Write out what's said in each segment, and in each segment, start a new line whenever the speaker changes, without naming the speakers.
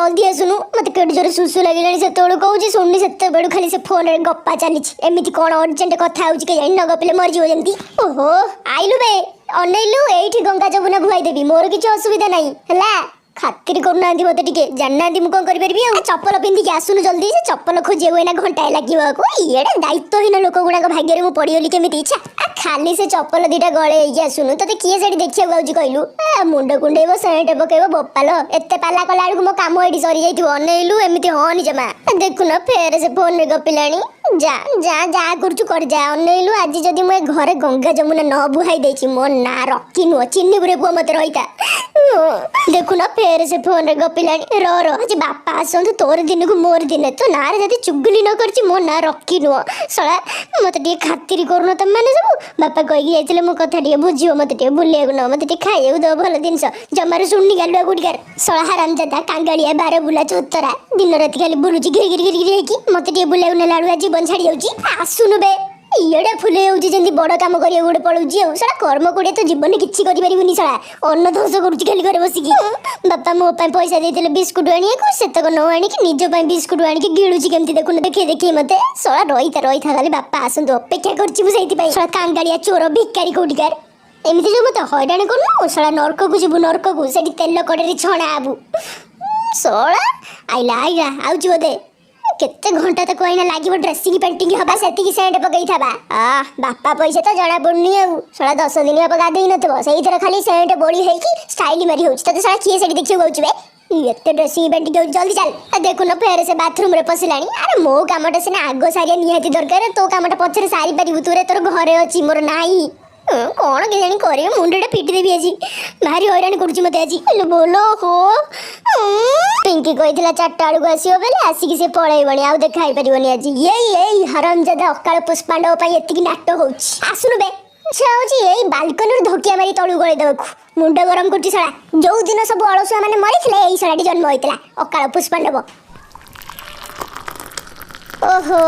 ଜଲ୍ଦି ଆସୁନୁ, ମତେ କେତେ ଜୋରେ ଶୁଶୁ ଲାଗିଲାଣି। ସେତେବେଳୁ କହୁଛି, ଶୁଣୁନି। ସେତେବେଳୁ ଖାଲି ସେ ଫୋନରେ ଗପା ଚାଲିଛି। ଏମିତି କଣ ଅର୍ଜେଣ୍ଟ କଥା ହଉଛି କେଜାଣି, ନ ଗପିଲେ ମରିଯିବ ଯେମିତି। ଓହୋ, ଆଇଲୁ ବେ? ଅନେଇଲୁ, ଏଇଠି ଗଙ୍ଗା ଯମୁନା ବୁହାଇ ଦେବି, ମୋର କିଛି ଅସୁବିଧା ନାହିଁ। ହେଲା, ଖାତିରି କରୁନାହାନ୍ତି ମତେ ଟିକେ, ଜାଣିନାହାନ୍ତି ମୁଁ କଣ କରିପାରିବି। ଆଉ ଚପଲ ପିନ୍ଧିକି ଆସୁନୁ ଜଲ୍ଦି। ସେ ଚପଲ ଖୋଜିବାକୁ ଏଇନା ଘଣ୍ଟାଏ ଲାଗିବ। ଇଏଟା ଦାୟିତ୍ୱହୀନ ଲୋକ ଗୁଡାକ ଭାଗ୍ୟରେ ମୁଁ ପଡିଗଲି କେମିତି ଇଚ୍ଛା। ଖାଲି ସେ ଚପଲ ଦିଟା ଗଳେଇ ହେଇକି ଆସୁନୁ। ତତେ କିଏ ସେଠି ଦେଖିବାକୁ ଆଉଛି କହିଲୁ? ମୁଣ୍ଡ କୁଣ୍ଡେଇବ, ସେଣ୍ଟ ପକେଇବ, ବୋପାଲ, ଏତେ ପାଲା କଲା ବେଳକୁ ମୋ କାମ ଏଇଠି ସରିଯାଇଥିବ। ଅନେଇଲୁ, ଏମିତି ହଅନି ଜମା। ଦେଖୁନ, ଫେରେ ସେ ଫୋନରେ ଗପିଲାଣି। ଯା ଯା, ଯାହା କରୁଛୁ କର, ଯା। ଅନେଇଲୁ, ଆଜି ଯଦି ମୁଁ ଏ ଘରେ ଗଙ୍ଗା ଯମୁନା ନ ବୁହାଇ ଦେଇଛି, ମୋ ନାଁ ରକି ନୁହଁ। ଚିହ୍ନିବୁରେ ପୁଅ ମତେ, ରହିତା। ଦେଖୁନ, ଫେରେ ସେ ଫୋନରେ ଗପିଲାଣି। ର ର, ଆଜି ବାପା ଆସନ୍ତୁ, ତୋର ଦିନକୁ ମୋର ଦିନ। ତୋ ନାଁରେ ଯଦି ଚୁଗୁଲି ନ କରିଛି, ମୋ ନାଁ ରକି ନୁହଁ। ଶଳା, ମତେ ଟିକେ ଖାତିରି କରୁନ ତମେ ସବୁ। ବାପା କହିକି ଯାଇଥିଲେ ମୋ କଥା ଟିକେ ବୁଝିବ, ମତେ ଟିକେ ବୁଲିବାକୁ ନବ, ମତେ ଟିକେ ଖାଇବାକୁ ଦବ ଭଲ ଜିନିଷ। ଜମାରୁ ଶୁଣୁନି ଗାଲୁଆ ଗୁଡିକାର। ଶଳା ହାରାମଜାଦା, କାଙ୍ଗାଳିଆ, ବାର ବୁଲା ଚୋତରା, ଦିନ ରାତି ଖାଲି ବୁଲୁଛି ଘିରି ଘିରି ଘିରି ଘିରି ହେଇକି। ମତେ ଟିକେ ବୁଲିବାକୁ ନେଲା ବେଳକୁ ଜୀବନ ଛାଡି ଯାଉଛି। ଆସୁନୁ ବେ। ଇଏଟା ଫୁଲେଇ ହଉଛି ଯେମିତି ବଡ କାମ କରିବାକୁ ଗୋଟେ ପଳଉଛି। ଆଉ ଶଳା କର୍ମ କୋଡ଼ିଏ, ତ ଜୀବନରେ କିଛି କରିପାରିବୁନି। ଶଳା ଅନ୍ନ ଧ୍ୱଂସ କରୁଛି ଖାଲି ଘରେ ବସିକି। ବାପା ମୋ ପାଇଁ ପଇସା ଦେଇଥିଲେ ବିସ୍କୁଟ ଆଣିବାକୁ, ସେତକ ନ ଆଣିକି ନିଜ ପାଇଁ ବିସ୍କୁଟ ଆଣିକି ଗିଳୁଛି କେମିତି ଦେଖୁନ, ଦେଖେଇ ଦେଖେଇ ମତେ। ଶଳା ରହିଥା ରହିଥା, ଖାଲି ବାପା ଆସନ୍ତୁ, ଅପେକ୍ଷା କରୁଛି ମୁଁ ସେଇଥିପାଇଁ। ଶଳା କାଙ୍ଗାଳିଆ, ଚୋର, ଭିକାରୀ କୋଉଠିକାର, ଏମିତି ଯୋଉ ମତେ ହଇରାଣ କରୁନୁ, ଶଳା ନର୍କକୁ ଯିବୁ ନର୍କକୁ, ସେଠି ତେଲ କଡ଼େଇରେ ଛଣା ହବୁ। ଶଳା ଆଇଲା ଆଇଲା, ଆଉଛି ବୋଧେ। କେତେ ଘଣ୍ଟା ତାକୁ ଆଇନା ଲାଗିବ ଡ୍ରେସିଂ ପେଣ୍ଟିଂ ହବା, ସେତିକି ସେଣ୍ଟ ପକେଇଥବା। ଆ ବାପା ପଇସା ତ ଜଣା ପଡୁନି। ଆଉ ଶଳା 10 ଦିନ ହବ ଗାଧେଇ ନଥିବ, ସେଇଥିରେ ଖାଲି ସେଣ୍ଟ ବୋଳି ହେଇକି ଷ୍ଟାଇଲ ମାରି ହଉଛି। ତତେ ଶଳା କିଏ ସେଠି ଦେଖିବାକୁ ଆଉଛି ବେ? ଏତେ ଡ୍ରେସିଂ ପେଣ୍ଟିଂ ହଉଛି, ଜଲ୍ଦି ଚାଲ। ଆ ଦେଖୁନ, ଫେରେ ସେ ବାଥରୁମରେ ପଶିଲାଣି। ଆରେ, ମୋ କାମଟା ସିନା ଆଗ ସାରିବା ନିହାତି ଦରକାର, ତୋ କାମଟା ପଛରେ ସାରିପାରିବୁ ତୁରେ। ତୋର ଘରେ ଅଛି, ମୋର ନାହିଁ। କଣ କେଜାଣି କରିବି, ମୁଣ୍ଡଟା ପିଟି ଦେବି ଆଜି। ଭାରି ହଇରାଣ କରୁଛି ମତେ ଆଜି। ହେଲୋ ବୋଲ ହୋ। ପିଙ୍କି କହିଥିଲା 4ଟା ବେଳକୁ ଆସିବ ବେଲେ, ଆସିକି ସେ ପଳେଇବଣି, ଆଉ ଦେଖା ହେଇପାରିବନି ଆଜି। ଏଇ ଏଇ ହରମଜାଦା ଅକାଳ ପୁଷ୍ପାଣ୍ଡବ ପାଇଁ ଏତିକି ନାଟ ହଉଛି। ଆସୁନୁ ବେ। ଇଚ୍ଛା ହଉଛି ଏଇ ବାଲକୋନିରୁ ଧକିଆ ମାରି ତଳକୁ ଗଳେଇ ଦେବାକୁ। ମୁଣ୍ଡ ଗରମ କରୁଛି ଶଳା। ଯୋଉ ଦିନ ସବୁ ଅଳସୁଆ ମାନେ ମରିଥିଲେ, ଏଇ ଶଳାଟି ଜନ୍ମ ହେଇଥିଲା, ଅକାଳ ପୁଷ୍ପାଣ୍ଡବ। ଓହୋ,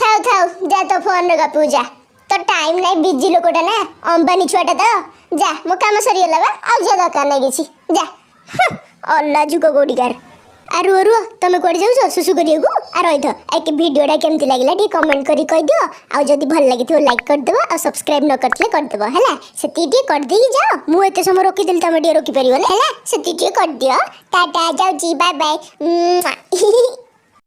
ଥାଉ ଥାଉ, ଯା ତୋ ଫୋନରେ ଗପିବୁ ଯା। ତ ଟାଇମ୍ ନାହିଁ, ବିଜି ଲୋକଟା ନା, ଅମ୍ବାନୀ ଛୁଆଟା ତ। ଯା, ମୋ କାମ ସରିଗଲା ବା, ଆଉ ଯା, ଦରକାର ନାହିଁ କିଛି, ଯା। ଅଲାଜୁକ କୋଉଠିକାର। ଆଉ ରୁହ ରୁହ, ତମେ କୁଆଡ଼େ ଯାଉଛ ଶୁଶୁ କରିବାକୁ? ଆଉ ରହିଥ, ଏକ ଭିଡ଼ିଓଟା କେମିତି ଲାଗିଲା ଟିକେ କମେଣ୍ଟ କରି କହିଦିଅ। ଆଉ ଯଦି ଭଲ ଲାଗିଥିବ ଲାଇକ୍ କରିଦେବ, ଆଉ ସବସ୍କ୍ରାଇବ୍ ନ କରିଥିଲେ କରିଦେବ। ହେଲା, ସେତିକି ଟିକେ କରିଦେଇକି ଯାଅ। ମୁଁ ଏତେ ସମୟ ରୋକିଦେଲି, ତମେ ଟିକେ ରୋକିପାରିବନି? ହେଲା, ସେତିକି ଟିକେ କରିଦିଅ। ଟାଟା, ଯାଉଛି, ବାଏ ବାଏ।